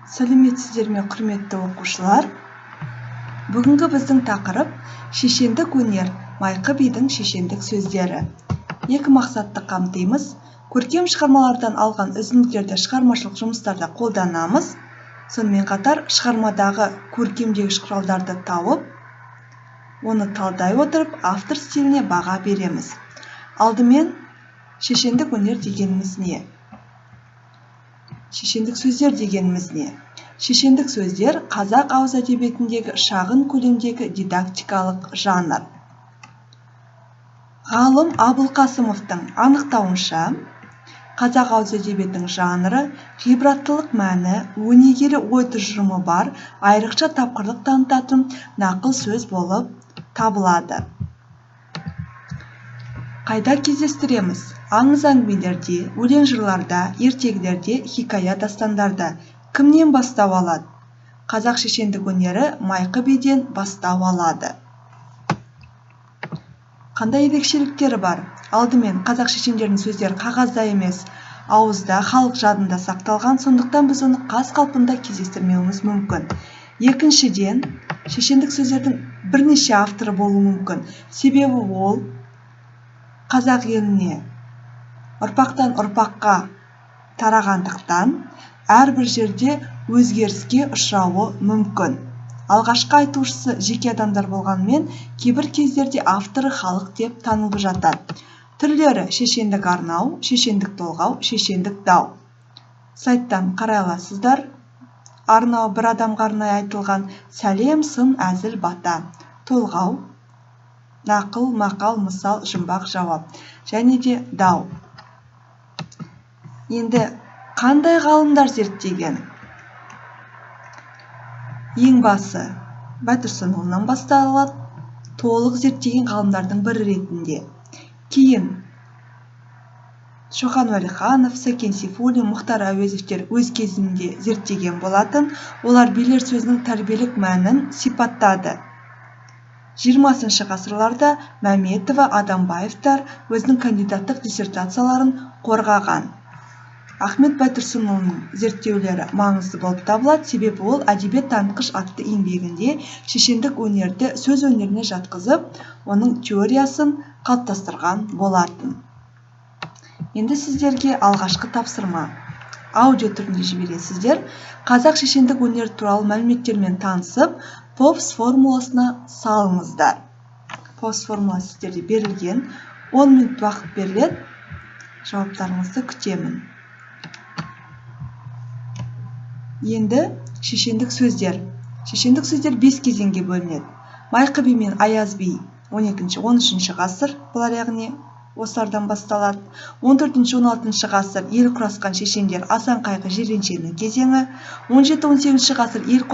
Сәлеметсіздер ме, құрметті оқушылар! Бүгінгі біздің тақырып шешендік өнер, Майқы бидің шешендік сөздері. Екі мақсатты қамтимыз. Көркем шығармалардан алған үзінділерді шығармашылық жұмыстарда қолданамыз. Сонымен қатар шығармадағы көркемдегіш құралдарды тауып, оны талдай отырып, автор стиліне баға береміз. Алдымен шешендік өнер дегеніміз не? Шешендік сөздер дегеніміз не? Шешендік сөздер қазақ ауыз әдебиетіндегі шағын көлемдегі дидактикалық жанр. Ғалым Абылқасымовтың анықтауынша, қазақ ауыз әдебиетінің жанры ғибраттылық мәні, өнегелі ой тұжырымы бар, айрықша тапқырлық танытатын нақыл сөз болып табылады. Қайда кездестіреміз? Аңыз әңгімелерде, өлең жырларда, ертегілерде, хикая дастандарда. Кімнен бастау алады? Қазақ шешендік өнері Майқы биден бастау алады. Қандай ерекшеліктері бар? Алдымен қазақ шешендерінің сөздері қағазда емес, ауызда, халық жадында сақталған, сондықтан біз оны қаз қалпында кездестірмеуіміз мүмкін. Екіншіден, шешендік сөздердің бірнеше авторы болуы мүмкін. Себебі ол қазақ еліне ұрпақтан ұрпаққа тарағандықтан әрбір жерде өзгеріске ұшырауы мүмкін. Алғашқы айтушысы жеке адамдар болғанымен, кейбір кездерде авторы халық деп танылып жатады. Түрлері: шешендік арнау, шешендік толғау, шешендік дау. Сайттан қарай аласыздар. Арнау бір адамға арнайы айтылған сәлем, сын, әзіл, бата. Толғау, нақыл, мақал, мысал, жұмбақ, жауап. Және де дау. Енді қандай ғалымдар зерттеген? Ең басы Байтұрсынұлынан басталады, толық зерттеген ғалымдардың бірі ретінде. Кейін Шоқан Уәлиханов, Сәкен Сейфуллин, Мұхтар Әуезовтер өз кезінде зерттеген болатын. Олар билер сөзінің тәрбиелік мәнін сипаттады. 20 ғасырларда Мәметова, Адамбаевтар өзінің кандидаттық диссертацияларын қорғаған. Ахмет Байтұрсынұлының зерттеулері маңызды болып табылады, себебі ол «Әдебиет танытқыш» атты еңбегінде шешендік өнерді сөз өнеріне жатқызып, оның теориясын қалыптастырған болатын. Енді сіздерге алғашқы тапсырма. Аудио түрінде жібересіздер. Қазақ шешендік өнері туралы мәліметтермен танысып, ПОВС формуласына салыңыздар. ПОВС формуласы сіздерде берілген. 10 минут уақыт беріледі. Жауаптарыңызды күтемін. Енді шешендік сөздер. Шешендік сөздер 5 кезеңге бөлінеді. Майқы би мен Аяз би 12-, 13 ғасыр, бұлар яғни осылардан басталады. 14-, 16 ғасыр ел құрасқан шешендер Асан Қайғы Жиреншенің кезеңі. 17-, 18 ғасыр ел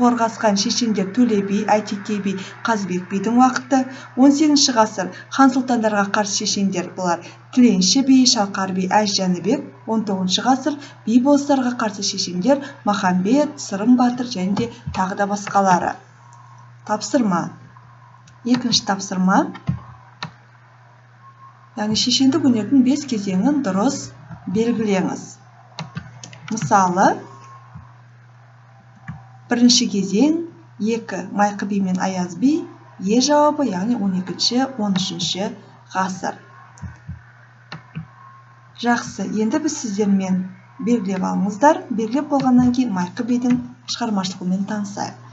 қорғасқан шешендер Төле би, Әйтеке би, Қазыбек бидің уақыты. 18 ғасыр хан сұлтандарға қарсы шешендер, бұлар Тіленші би, Шалқар би, Әз Жәнібек. 19 ғасыр би болыстарға қарсы шешендер Махамбет, Сырым батыр және де тағы да басқалары. Тапсырма. Екінші тапсырма. Яғни шешендік өнердің 5 кезеңін дұрыс белгілеңіз. Мысалы, бірінші кезең 2 Майқы би мен Аяз би, Е жауабы, яғни 12-, 13 ғасыр. Жақсы, енді біз сіздермен белгілеп алыңыздар. Белгілеп болғаннан кейін Майқы бидің шығармашылығымен танысайық.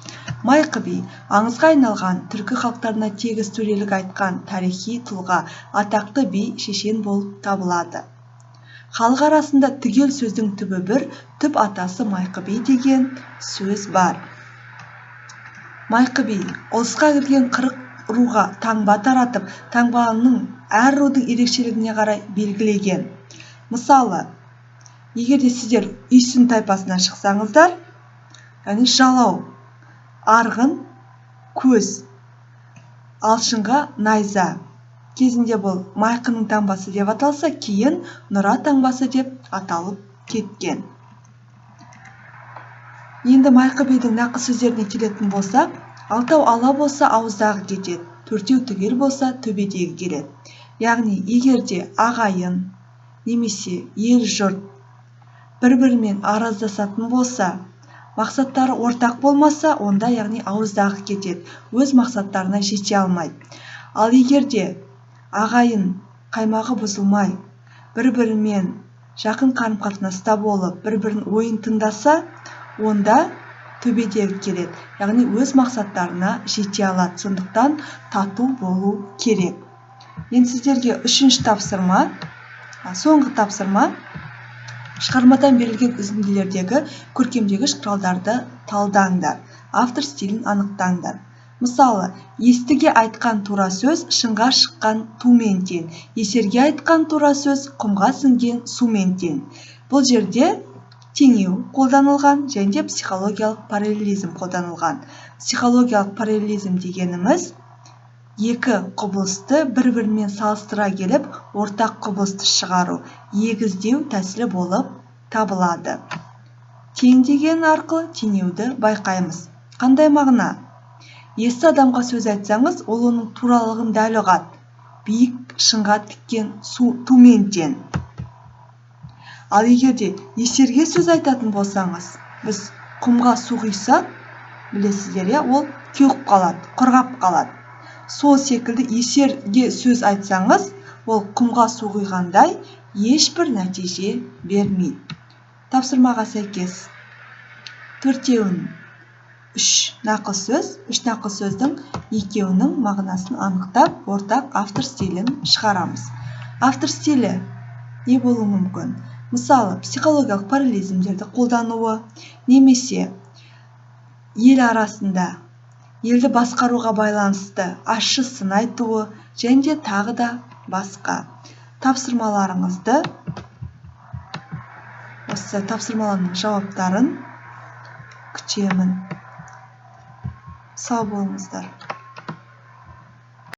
Майқы би аңызға айналған түркі халықтарына тегіс төрелік айтқан тарихи тұлға, атақты би, шешен болып табылады. Халық арасында түгел сөздің түбі бір, түп атасы Майқы би деген сөз бар. Майқы би ұлысқа кірген 40 руға таңба таратып, таңбаның әр рудың ерекшелігіне қарай белгілеген. Мысалы, егер де сіздер Үйсін тайпасынан шықсаңыздар, яғни жалау, арғын, көз, алшынға найза. Кезінде бұл Майқының таңбасы деп аталса, кейін Нұра таңбасы деп аталып кеткен. Енді Майқы бидің нақыл сөздеріне келетін болсақ, алтау ала болса ауыздағы кетеді, төртеу түгел болса төбедегі келеді. Яғни егер де ағайын немесе ел жұрт бір-бірімен араздасатын болса, Мақсаттары ортақ болмаса, онда, яғни, ауыздағы кетеді, өз мақсаттарына жете алмайды. Ал егер де ағайын қаймағы бұзылмай, бір бірімен жақын қарым қатынаста болып, бір бірінің ойын тыңдаса, онда төбедегі келеді, яғни өз мақсаттарына жете алады. Сондықтан тату болу керек. Енді сіздерге үшінші тапсырма, соңғы тапсырма: шығармадан берілген үзінділердегі көркемдегіш құралдарды талдаңдар, автор стилін анықтаңдар. Мысалы, естіге айтқан тура сөз шыңға шыққан тумен тең, есерге айтқан тура сөз құмға сіңген сумен тең. Бұл жерде теңеу қолданылған және де психологиялық параллелизм қолданылған. Психологиялық параллелизм дегеніміз – екі құбылысты бір бірімен салыстыра келіп, ортақ құбылысты шығару, егіздеу тәсілі болып табылады. Тең деген арқылы теңеуді байқаймыз. Қандай мағына? Есті адамға сөз айтсаңыз, ол оның туралығын дәл ұғады, биік шыңға тіккен тумен тең. Ал егер де есерге сөз айтатын болсаңыз, біз құмға су құйсақ, білесіздер, иә, ол кеуіп қалады, құрғап қалады. Сол секілді есерге сөз айтсаңыз, ол құмға су құйғандай, ешбір нәтиже бермейді. Тапсырмаға сәйкес төртеуін, үш нақыл сөз, үш нақыл сөздің екеуінің мағынасын анықтап, ортақ автор стилін шығарамыз. Автор стилі не болуы мүмкін? Мысалы, психологиялық параллелизмдерді қолдануы немесе ел арасында елді басқаруға байланысты ащы сын айтуы және де тағы да басқа. Тапсырмаларыңызды, осы тапсырмалардың жауаптарын күтемін. Сау болыңыздар.